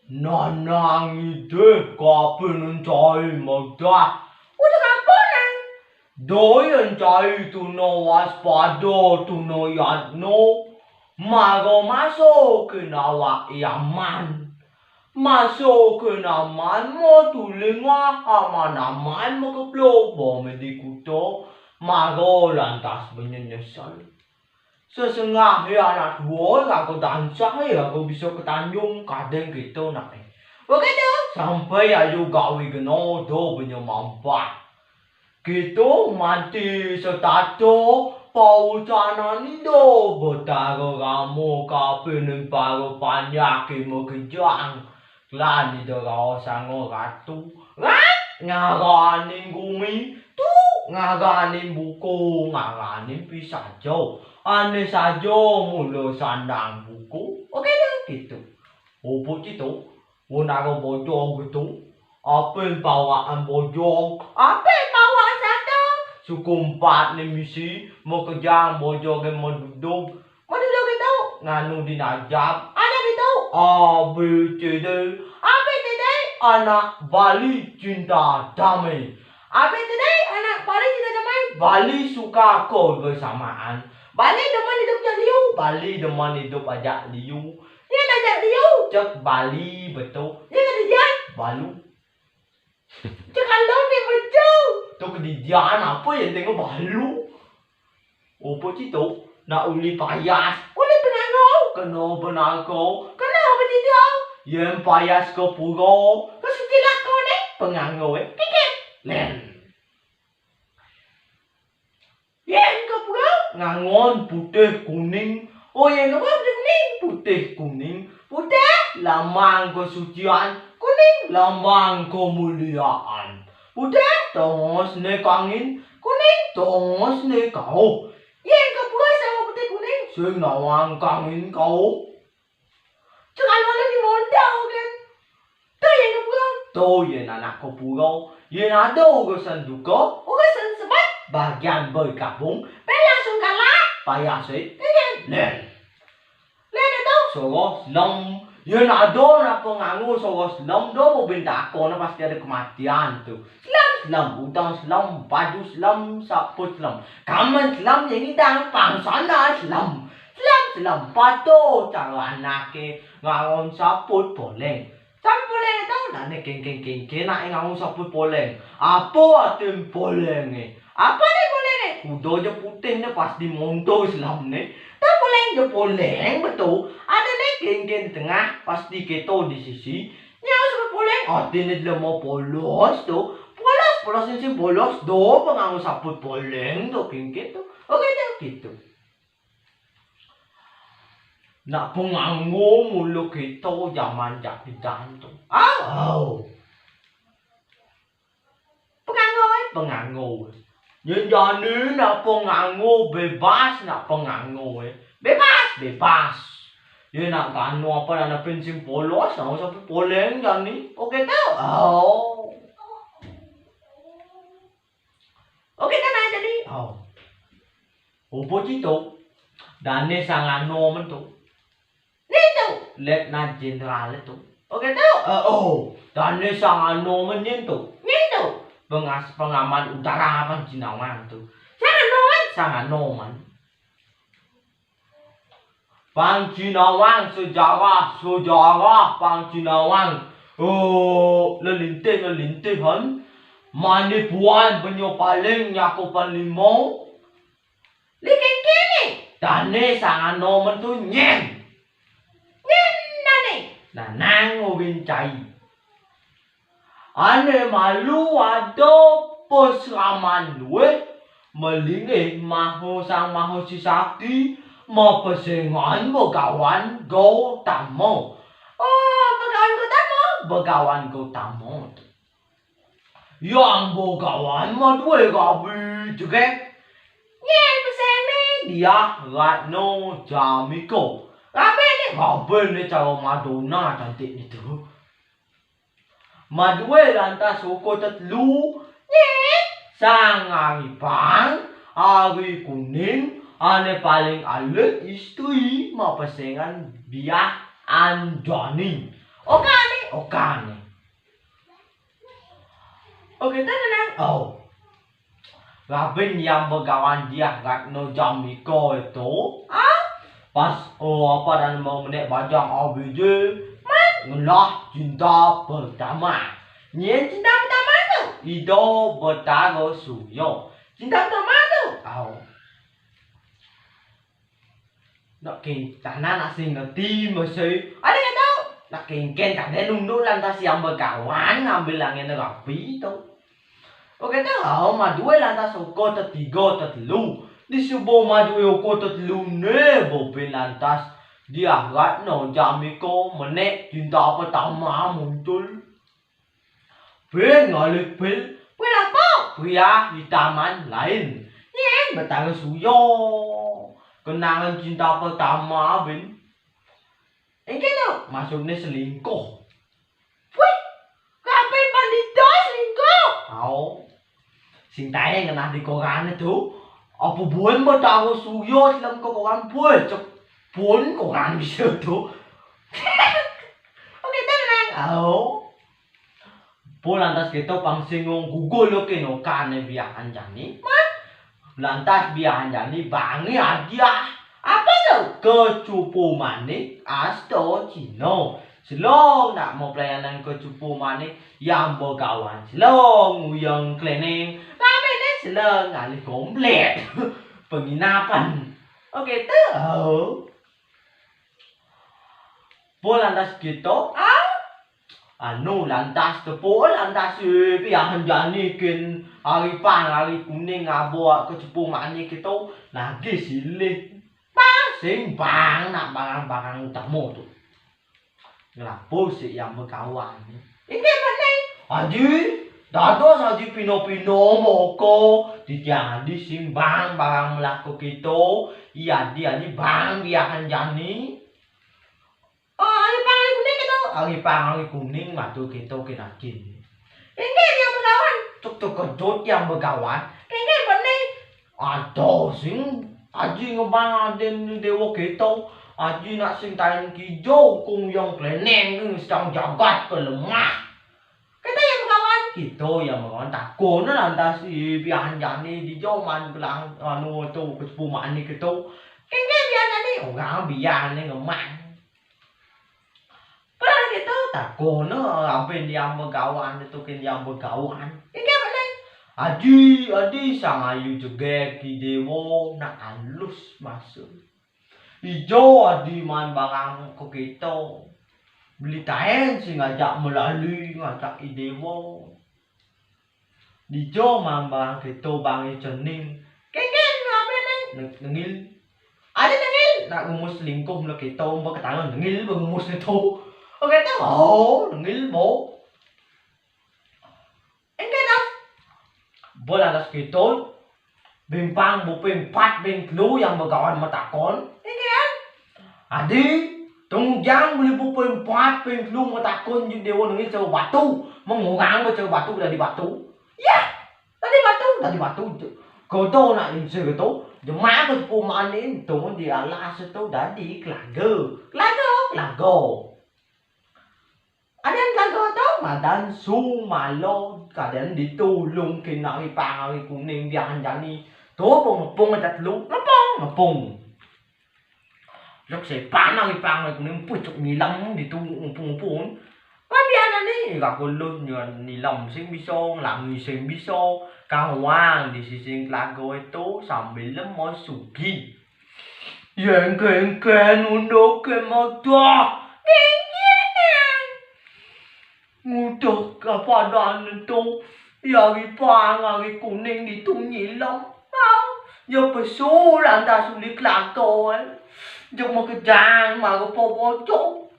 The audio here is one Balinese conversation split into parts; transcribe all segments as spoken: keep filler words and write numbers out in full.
Nanang ide kape nun cai madah. Udah kape nang. Doyan cai tuna waspada tuna yatno. Mago masuk ke nawa yaman. Masuk ke naman mo tulinga aman aman mo keplo bo medikuto. Mago lantas menyenyesal. Sesengah ya anak dua, aku dansah ya, aku bisa ke Tanjung, kadang gitu nak. Begitu, sampai ayu gawi geno do punya mampah. Gitu mati setato, paucanan indo, betara ramo kapinin para panjak kima kejang. Lan ida rao sango ratu. Rat ngaraning gumi, tu ngaraning buku, ngaraning pisajo. Ane sajo mula sandang buku. Oke deh gitu. Opo cito, wonaro bojong gitu. Apin pawaan bojong, apin pawaan sandang. Suku empat ni misi, mekejang bojong ke meduduk. Menurut kita, nganu dinajab, anak kita, A B C D. A B C D, anak Bali cinta damai. A B C D, anak Bali cinta damai. Bali suka kebersamaan. Bali demen hidup ajak liu. Bali demen hidup ajak liu. Yen ajak liu, cek Bali betul. Yen kedidian, balu. Cek alon ni betul. Tu kedidian apa yang tengok balu? Opo cito, nak uli payas, uli penganggo, kena benarko, kena betida. Yen payas ke pura, ke sutilah ko ne penganggo, eh. Kikit. Len. Yen ke pura, ngangon putih kuning. Oh, yen ke pura putih kuning, putih kuning. Putih lambang kesucian, kuning lambang kemuliaan. Putih tongos ne kangin, kuning tongos ne kauh. Yen ke pura sama putih kuning, sing nawang kangin kauh. Cekal malu ni mondau kan. Tu yen ke pura, tu yen anak ke pura. Yen ada urusan duka, urusan sebat, bagian bergabung, bela sungkala, payah sih, kan? Len. Len itu, soroh selem. Yen ada nak pengangu soroh selem, do bebintako na pasti ada kematian tu. Selem, selem, udang selem, baju selem, saput selem. Kaman selem, yang idang, pangsana selem. Selem, selem, patuh cara anake ngangon saput poleng. Saput poleng tu, nak ne kengkeng-kengkeng, nak ngangon saput poleng. Apa arti poleng ni? Apa ni poleng ni? Kuda je putih ni pasti monto selem ni. Tak poleng je poleng betul. Ada ni kengkeng di tengah, pasti keto di sisi. Nyau saput poleng, arti ni jelema polos tu. Polos, polos ni si polos. Do pengangon saput poleng tu, kengkeng tu. Okey tu, gitu. Nak pengango mula kita zaman jak digantung. Au. Pengango, eh, pengango. Yen jani nak pengango bebas, nak pengango, eh. Bebas, bebas. Yen nak gano apa nak pensin polos, nak usah poleng jani. Okey tu? Au. Okey, kan aja ni. Au. Opo cito? Dane sangano men tu. Ni tu, Letnan Jenderal tu. Okey tu? Eh, oh, dane sangano men nyen tu. Nyen tu. Pengas-, pengaman udara pang Cina wang tu. Sangano men, sangano men. Pang Cina wang sejarah, sejarah pang Cina wang. Oh, lelintih, lelintih han. Mane puan benyo paling nyakupan limau. Li kengkene. Dane sangano men tu nyen. Nyen dane. Nanang ubin cai. Ane malu ada pesraman luweh, melingih maha sang maha sisakti, mapesengan Begawan Gautama. Oh, Begawan Gautama, Begawan Gautama tu. Yang Begawan madue rabi jegek. Nyen pesene Diah Ratno Jamiko. Rabi ne, rabi ne cara Madonna cantik ni tu. Madue lantas soko tetelu, nyen sang ari pang, ari kuning, ane paling alit istri mapesengan Diah Anjani. Oka ni, Okan. Oke, tenang. Oh. Rabin yang begawan dia Ratno Jamiko itu, ah? Pas, oh, apa dan mau menek bajang A B J, man, ngelah cinta pertama. Nyen cinta pertama tu, Ido Betara Suyo. Cinta pertama tu, oh. Nak king tanah nak sing ngerti masih. Ada yang tahu? Nak king ken tak ada nunduk lantas yang begawan ngambil angin rapi tu. Oke, tahu madu lantas oko tetiga tetelu. Di subuh madu oko tetelu ne bobin lantas dia Ratno Jamiko menek cinta pertama muncul. Pil ngalih pil, pil apa? Pria di taman lain. Nyen, Betara Suyo. Kenangan cinta pertama, bin. Engke no, maksudnya selingkuh. Wih, kabeh pandita selingkuh. Au. Sing tae ngenah di koran itu. Apa buan Betara Suyo dalam koran buan cek pun koran bisa tu. Oke, tenang. Au. Po lantas kita pang sing nggugu lo keno kane biahan jani. Man. Lantas biahan jani bangi hadiah. Apa tu? Kecupu manik asto Cino. Selong nak mau pelayanan kecupu manik yang begawan. Selong uyang kleneng. Tapi ni selong ngalih komplit. Penginapan. Oke, tu. Po lantas kita, ah? Anu lantas tepo lantas eh, piahan jani kin hari pang hari kuning abo ke cepung mani kita lagi silih. Bang, sing bang nak barang-barang utama tu. Ngelapo si yang begawan ni. Ini bening. Haji, dados haji pino-pino moko. Titiang haji sing bang barang melako kita. Iya haji haji bang biahan jani. Oh, hari pang hari kuning kita. Hari pang hari kuning matu kita kinakin. Inggih yang begawan. Tuk terkejut yang begawan. Inggih bening. Ada sing haji ngebang aden dewa kita. Haji nak sing taen kijo kung yang kleneng sedang jagat ke lemah. Kita yang begawan. Kita yang begawan takon lantas si biahan jani di joman kelang anu tu kesepuh mani kita. Inggih biahan jani orang biahan ni ngemang. Pernah kita takon abin yang begawan itu kin yang begawan. Inggih bening. Haji, haji sang ayu jegek ki dewa nak alus masuk. Ijo adi man barang ko kita. Beli taen sing ngajak melalui ngajak i dewa. Dijo man barang kita bangi cening. Kengken apa ni? Nengil. Ada nengil nak rumus selingkuh mula kita umba ketara nengil berumus itu. Oke tu. Oh, nengil bo. Engke dah. Bola dah sekitul. Bimpang bupin empat bin telu yang begawan metakon. Engke kan? Adi, tunggu jang beli bupin empat bin telu metakon je dewa nengin sewa batu. Mengurang be sewa batu dari batu. Ya, dari batu, dari batu. Kodo nak insir tu. Jemah ke sepuh manin tu di alas tu dari kelaga. Kelaga, kelaga. Aden kelaga tu madan sumala kaden ditulung kina hari pang hari kuning biahan jani. Tu pun ngepung aja telu, ngepung, ngepung. Lok sepan hari pang hari kuning pucuk nilam ditu ngepung-ngepung. Kan biahan ni, ira kulun nyan nilam sing bisa, ngelangi sing bisa, kawang di sising kelaga itu sambil lemah sugi. Yengkengken unduke mata. Kengken. Ngutuh kapadan tu, ya hari pang hari kuning ditunyi lam. Ya pesu lantas uli kelaka. Jok makejang marupa bocok.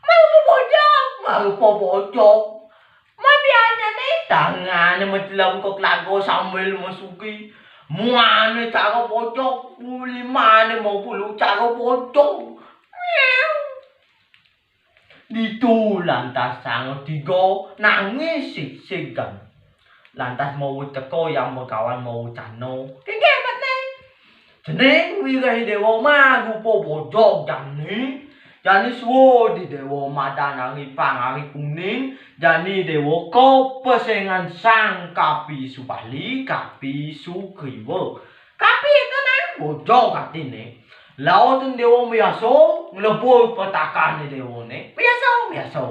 Marupa bocok, marupa bocok. Mabiannya ni tangan mencelam ke kelaga sambil mesuki. Muane cara bocok, uli mane mau bulu cara bocok. Miau. Ditu lantas sang tiga nangis sig-sigan. Lantas mau teko yang begawan mau cano. Kengke amat ni. Jeneng wirah dewa ma rupa bocok jam ni. Jani suwun Déwa madan ari pangari kuning, jani Déwa kapesengan Sang Kapi Subali, Kapi Sugriwa. Kapi itu nang bojog atiné. Laut Déwa miyasa nglebur petakané Déwané. Miyasa, miyasa.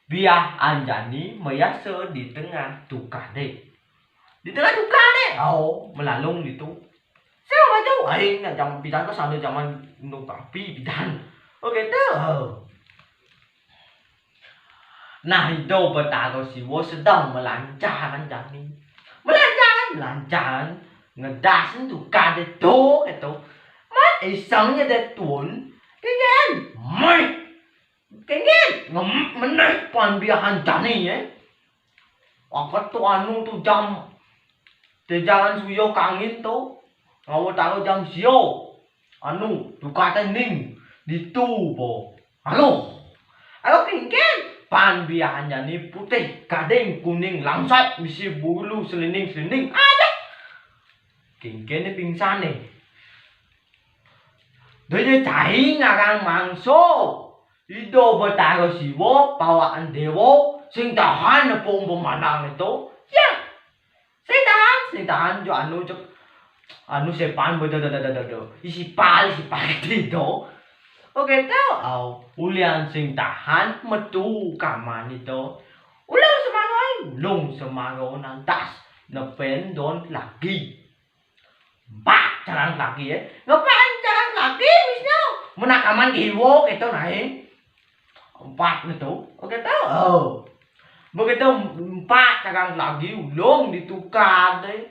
Biah Anjani miyasa di tengah tukadé. Di tengah tukadé, oh, malalung ditu. Saya baca, aing nak jam pidan ka sana zaman nu Kapi pidan. Oké, tuh. Nah, Ida Betara Siwa sedang malancaran jani. Malancaran, malancaran. Ngedasin tukadé to, gitu. Man, isengné dé tuun. Kéngkén. Méh. Kéngkén. Ngem-, menéh pan biahan jani, ya. Angkat to anu to jam. Té jangan suyo kangin to. Ngawa taro jam sio. Anu, tukadé ning. Ditu, bo. Halo. Halo, kéngkén. Pan biahan jani putih, gading, kuning, langsat, misi bulu, selining-selining. Ada. Kéngkén né pingsané. Donya cai ngarang mangsa. Ida Betara Siwa, pawakan déwa, sing tahan apa umpamane to. Ya. Sing tahan, sing tahan, jo anu, cek. Anu sepan, bodo, do, do, do, do, do. Isi pal, isi pal gitu. Oké, to. Au, ulian sing tahan, metu kamane to. Ulung semaro, ulung semaro nantas. Nepen don lagi. Empat calang lagi, ya. Ngapain calang lagi, misnya? Menakaman kiwo, gitu, naik. Empat gitu. Oké, to. Oh. Begitu empat calang lagi, ulung ditukar, deh.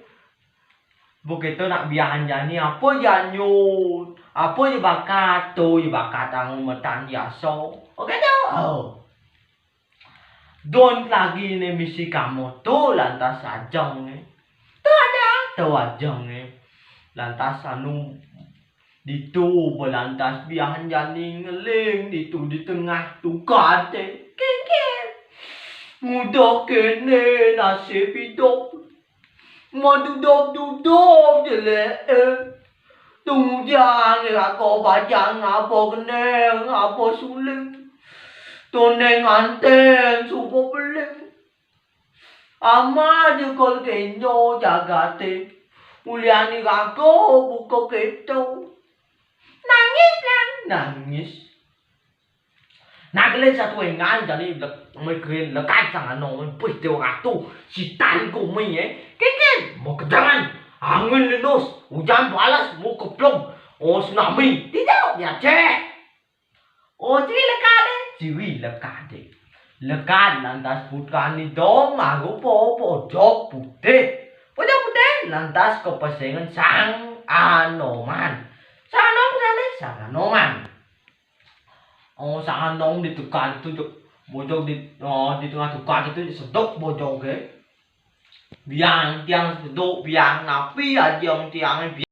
Begitu nak biahan jani, apa ya nyut? Apa ya bakat? To ya bakat angu metan biasa. Oké, to. Oh. Don lagi né misi kamoto lantas ajeng né. To ajeng, to ajeng né. Lantas anu ditu belantas biahan jani ngeling ditu di tengah tukadé. Kéngkén. Ngudah kéné nasib idup. Maduduk-duduk jeléké. Tujang raga bajang apa keneng apa suling. Toné nganten suba beling. Ama jekul kenyo jagaté. Ulian raga buka kéto. Nangis, Lang, nangis. Nah, gelé satu engan jani lek-, mikirin lekad sang anom, puih Déwa Ratu, sitan gumi, eh. Kéngkén, mau kejangan, angin linus, ujan balas, mau keplung, oh tsunami, tidak, ya, ceh. Oh, ciri lekadé, ciri lekadé. Lekad lantas putrani dong, marupa bojog putih. Bojog putih lantas kepesengan sang Anoman. Sang Anoman, sang Anoman. Oh, sang anom di tukad itu, Cuk. Bojog di, oh, di tengah tukad itu seduk bojogé. Biang tiang seduk, biang napi aja tiangé,